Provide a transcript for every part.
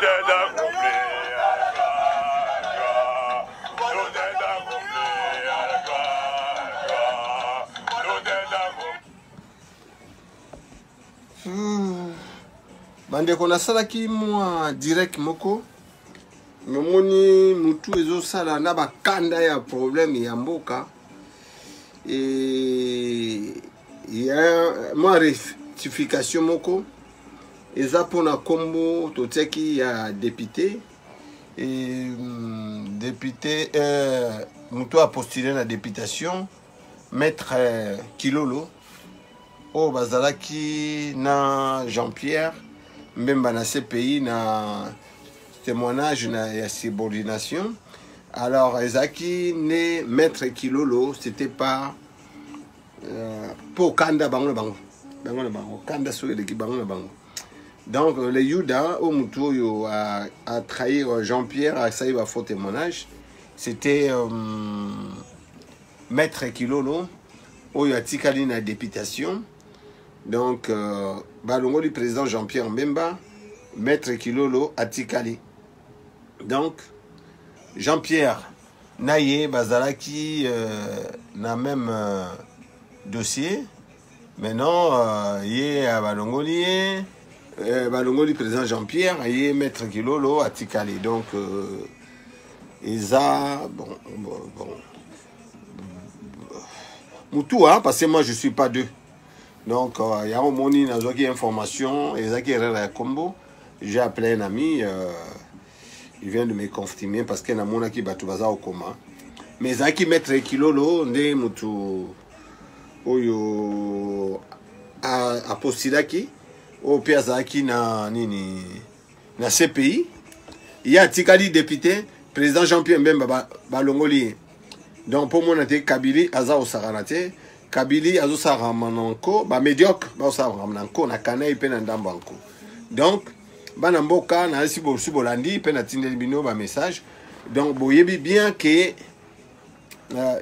est accompli. Gloire, gloire. Tout est accompli. Gloire, gloire. Tout est accompli. Bandeko, nasalaki mwa direct moko, namoni mutu ezosala na bakanda ya problème ya mboka e ya mwa rectification moko eza mpona nkombo totiaki ya député e, député moto apostule na députation, maître Kilolo, oyo bazalaki na Jean-Pierre Mbemba na CPI na témoignage na ya subordination. Alors ezalaki ne maître Kilolo, c'était pas mpo kanda bango na bango, bango na bango kanda soki eleki bango na bango. Donc le yuda oyo motu oyo a trahir Jean-Pierre, asali ba faux témoignage, c'était maître Kilolo oyo atikali na députation. Donc balongoli président Jean-Pierre Mbemba, maître Kilolo atikali. Donc Jean-Pierre na ye bazalaki na même dossier. Maintenant ye balongoli ye, balongoli président Jean-Pierre, ye maître Kilolo atikali. Donc eza bon mutu, hein, parce que moi je suis pas deux. Donc yango moni nazwaki information, ezalaki erreur ya kombo. J'ai appelé un ami, il vient de me confirmer, parce que namonaki bato baza kokoma, mais ezalaki maître Kilolo nde mutu oyo apostulaki, oyo mpe azalaki na nini na CPI. Ye atikali député, président Jean-Pierre Mbemba balongoli ye. Donc mpo mona te Kabili aza kosakana te, Kabili azosalaka na nko, bamédiocre bazosalaka na nko na kanai mpe na ndambo ya nko. Donc bana mboka, nayesi bosi bolandi mpe natindeli bino bamessage. Donc boyebi bien ke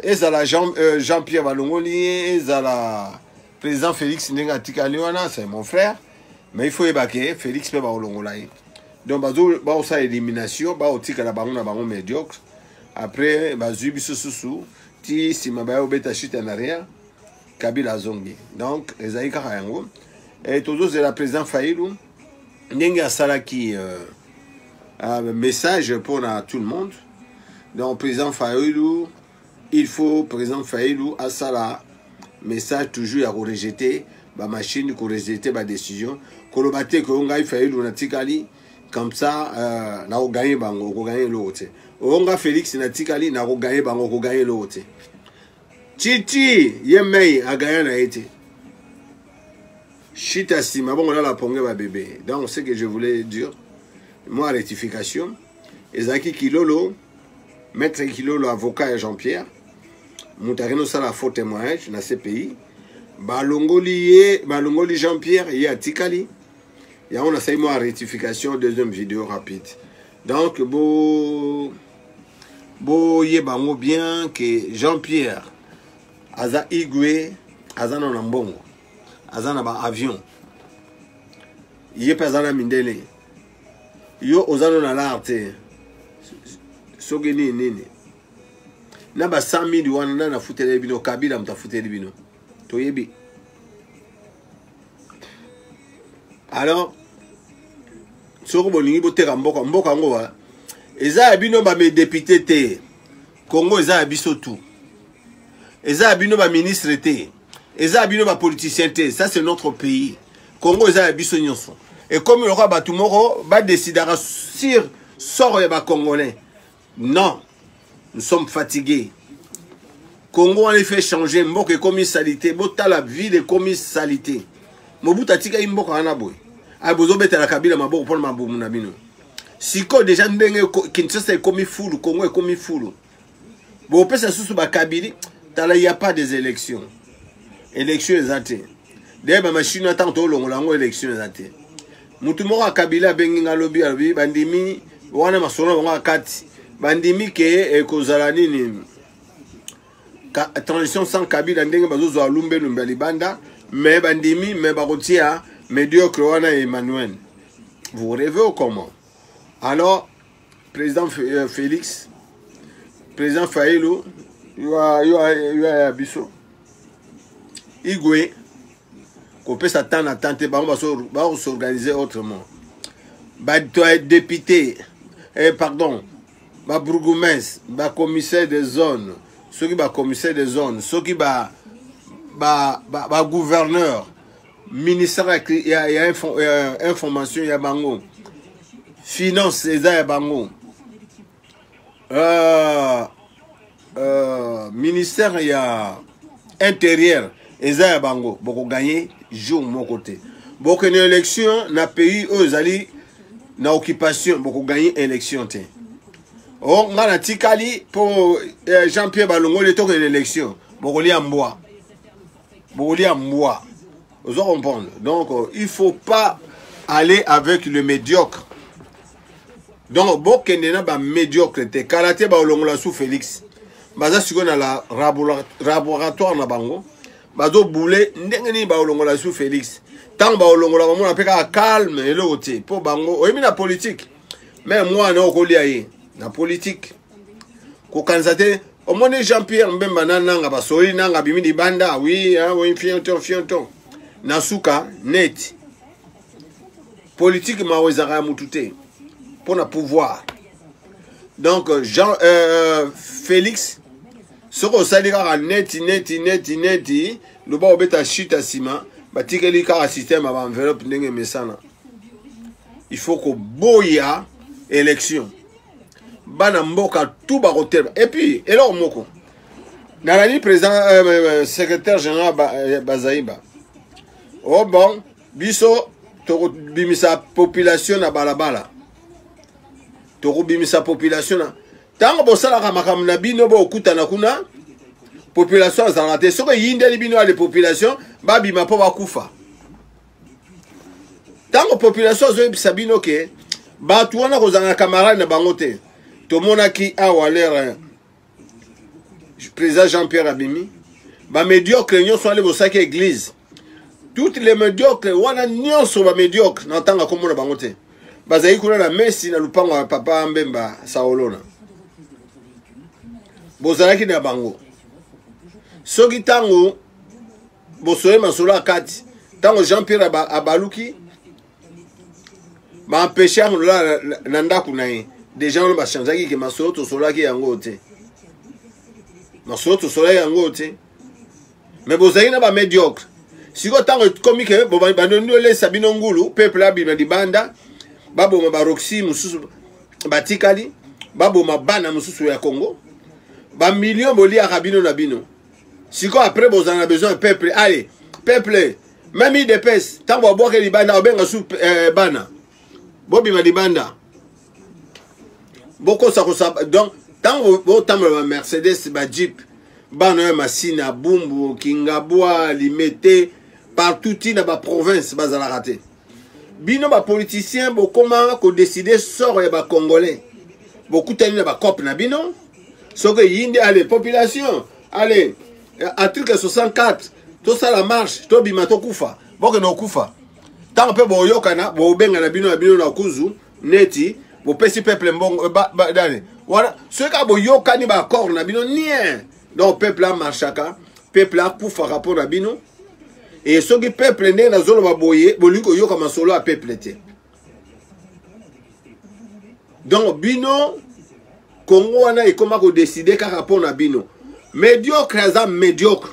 ezala Jean-Pierre balongoli ye, ezala président Félix ndenge atikali wana, c'est mon frère, mais il faut yeba ke Félix mpe bakolongola ye. Donc baosala élimination, baotikala bango na bango médiocre. Après bazwi biso susu ti nsima baya kobeta chute en arrière, Kabila azongi. Donc ezali kaka yango e, tozozela président Fayulu ndenge asalaki message mpona tout le monde. Donc président Fayulu, il faut président Fayulu asala message toujours ya korejeter bamachine, korejeter badécision, koloba te ke ngai Fayulu natikali comme ça, nakoganye bango. Okoganye eloko te. Oyo nga Félix natikali, nakoganye bango. Okoganye eloko te. Titi ye mei aganya na ye te, shita nsima bongo nala ponge babebe. Donc ce que je voulais dire, moi, rectification ezalaki Kilolo, maître Kilolo, avocat ya Jean-Pierre, moto akende osala faux témoignage na CPI. Balongoli ye, balongoli Jean-Pierre, ye atikali. Yango nasali mwa rectification, deuxième vidéo rapide. Donc bo boyeba yango bien ke Jean-Pierre aza igwe, aza na mbongo, aza na baavion, ye mpe aza na mindele. Yo oza no na lar te, soki nini nini na ba 100 000 wana nani afuteli bino? Kabila moto afuteli bino, toyebi. Alors soki bolingi boteka mboka, mboka yango wa eza ya bino badéputé te. Congo eza ya biso tu, eza ya bino baministre te, eza ya bino bapoliticien te. Ça, c'est notre pays. Congo eza ya biso nyonso. Ekomi lokola bato moko badécidaka sur sort ya bacongolais. Non, nous sommes fatigués. Congo wana il fait changer. Mboka ekomi salité, botala ville ekomi salité. Mobutu atikaki mboka wana boye. Aye bozobetela Kabila maboko mpona mabumu na bino. Sikoyo déjà ndenge Kinshasa ekomi fulu, Congo ekomi fulu, bopesa susu bakabili. Tala, y a pas des élections, élection eza te. Daye bamashine ntango tolongola yango, élection eza te. Mutu moko akabila abengi nga alobi, alobi bandimi wana masolo na bango akati, bandimi ke ekozala nini, transition sans Kabila, ndenge bazozwa lumbelumbe ya libanda. Mais bandimi, mais bakotia médiocre wana Emmanuel. Vous rêvez ou comment? Alors président euh, Félix, président Fayulu, yo ya biso Igwe kopesa temps na temps te, bango bakos'organiser autrement. Bato ya député, eh, pardon, babourgmestre, bacommissaire de zone, soki bacommissaire de zone, soki bagouverneur, ministère ya information ya bango, finance eza ya bango, ministère ya intérieur eza ya bango. Bokoganye jour moko te. Bokende élection na pays oyo ezali na occupation, bokoganye élection te. O nga natikali mpo Jean Pierre balongoli, tokende élection, bokolia mbwa, bokolia mbwa. Ozo comprendre? Donc il faut pas aller avec le médiocre. Donc bokende na bamédiocre te. Kala te baolongola su Félix. Baza sikoyo na la laboratoire na bango, bazobule ndenge nini baolongola su Félix. Ntango baolongola, bamona mpe kaka calme, eloko te, mpo bango oyebi na politike me mwana okolia ye na politike. Kokanisa te omoni Jean Pierre Mbemba na Nanga basoli, Nanga abimi libanda, oui, hein, oui, fionton fionton na suka net. Politike mawa ezalaka ya mutu te mpo na pouvoir. Donc Jean Félix, soki osali kaka neti neti neti neti loba obeta shite ya nsima, batikeli kaka système ya baenveloppe ndenge emesana. Il faut koboya élection, bana mboka tout bakotelema. Et puis eloko moko nalali, président secrétaire général Bazaiba, oh bon, biso tokobimisa population na balabala, tokobimisa population na ntango bosalaka makambo na bino, bokutana kuna, population azalaka te. Soki eyindeli bino, ale population babima mpo bakufa. Ntango population azoyebisa bino ke bato wana kozala na camarade na bango te. Tomonaki awa lere président Jean Pierre abimi, bamédiocre nyonso wana bosalaki église, toutes les médiocres wana nyonso, bamédiocre na ntango akomona bango te, bazali kuna na mesi na lupango ya papa Mbemba Saolona, bozalaki na bango. Soki ntango bosoye masolo ya kati, ntango Jean Pierre abaluki, baempêche yango lolala na ndako na ye deja wana, bachangeaki ke masolo tosolaki yango te, masolo tosolaki yango te. Me bozali na bamédiocre. Sikoyo ntango ekomi ke bandondi olesa bino ngulu, peuple abima libanda, baboma baroxy mosusu batikali, baboma bana mosusu ya Congo, bamillion boliaka bino na bino. Sikoyo après bozala na besoin ya peuple. Allez peuple, même UDPS, ntango babwaki libanda, obenga su bana bobima libanda, bokosakosa. Donc ntango botambola bamercedes, bajeep, bana oyo Masina, Bumbu, Kingabwa, Limete, partout ntina baprovince bazalaka te. Bino bapoliticien bokoma kodécider sort ya bacongolais. Bokutani na bacope na bino, soki eyindi, allez population, allez article 64, tosala marche, tobima, tokufa, bokende kokufa. Ntango mpe boyokana, bobengana bino na bino na kuzu neti bopesi peuple mbongo dani wana. Soki kaka boyokani baaccord na bino nien, donc peuple amarchaka, peuple akufaka mpo na bino. E soki peuple, ndenge nazoloba boye, bolingi koyoka masolo ya peuple te. Donc bino Kongo wana ekoma kodécider kaka mpo na bino. Médiocre aza médiocre,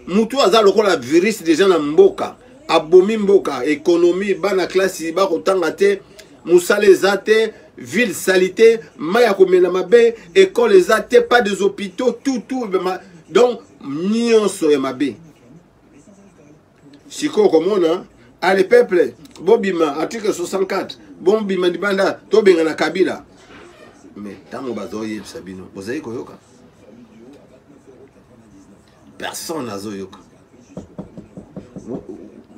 mutu aza lokola virus deja na mboka, abomi mboka, économie, bana klasi bakotanga te, mosala eza te, ville salité, mai ya komela mabe, école eza te, pas des hôpitaux, tout tout, donc nyonso ya mabe. Sikoyo komona, allez peuple bobima, article 64, bobima libanda, tobengana Kabila. Mais ntango bazoyebisa bino, bozali koyoka? Personne azoyoka.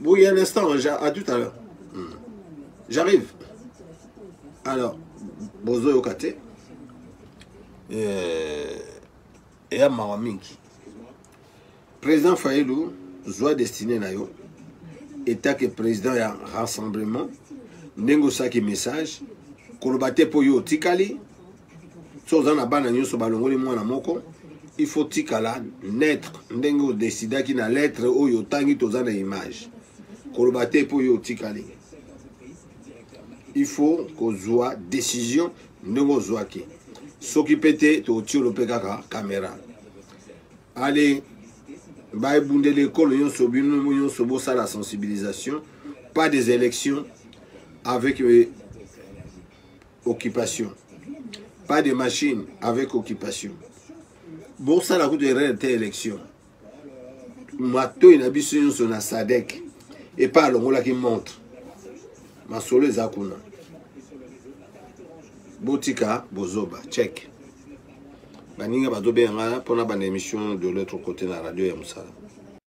Oui, un instant, à tout à l'heure. J'arrive. Alors, bozoyoka te. Eya mawa mingi. Président Fayulu, zwa destinée na yo état que président ya rassemblement. Ndenge osalaki message, koloba te mpo yo otikali. So oza na bana nyonso balongoli mwana moko, il faut tikala neutre ndenge odesidaki na lettre oyo otangi, toza na image. Koloba te mpo yo otikali. Il faut kozwa décision ndenge ozwaki. Soki mpe te, tokotiolo mpe kaka kamera. Ale baebundeli ekolo nyonso, bino nyonso bosala sensibilisation. Pas des élections avec occupation, pas de machine avec occupation. Bosala kutu erreur te. Élection, matoi na biso nyonso na SADC epai alongolaki montre, masolo eza kuna. Botika bozoba. Check, baninga bazobenga nga mpona bana émission de l'autre côté na radio ya mosala.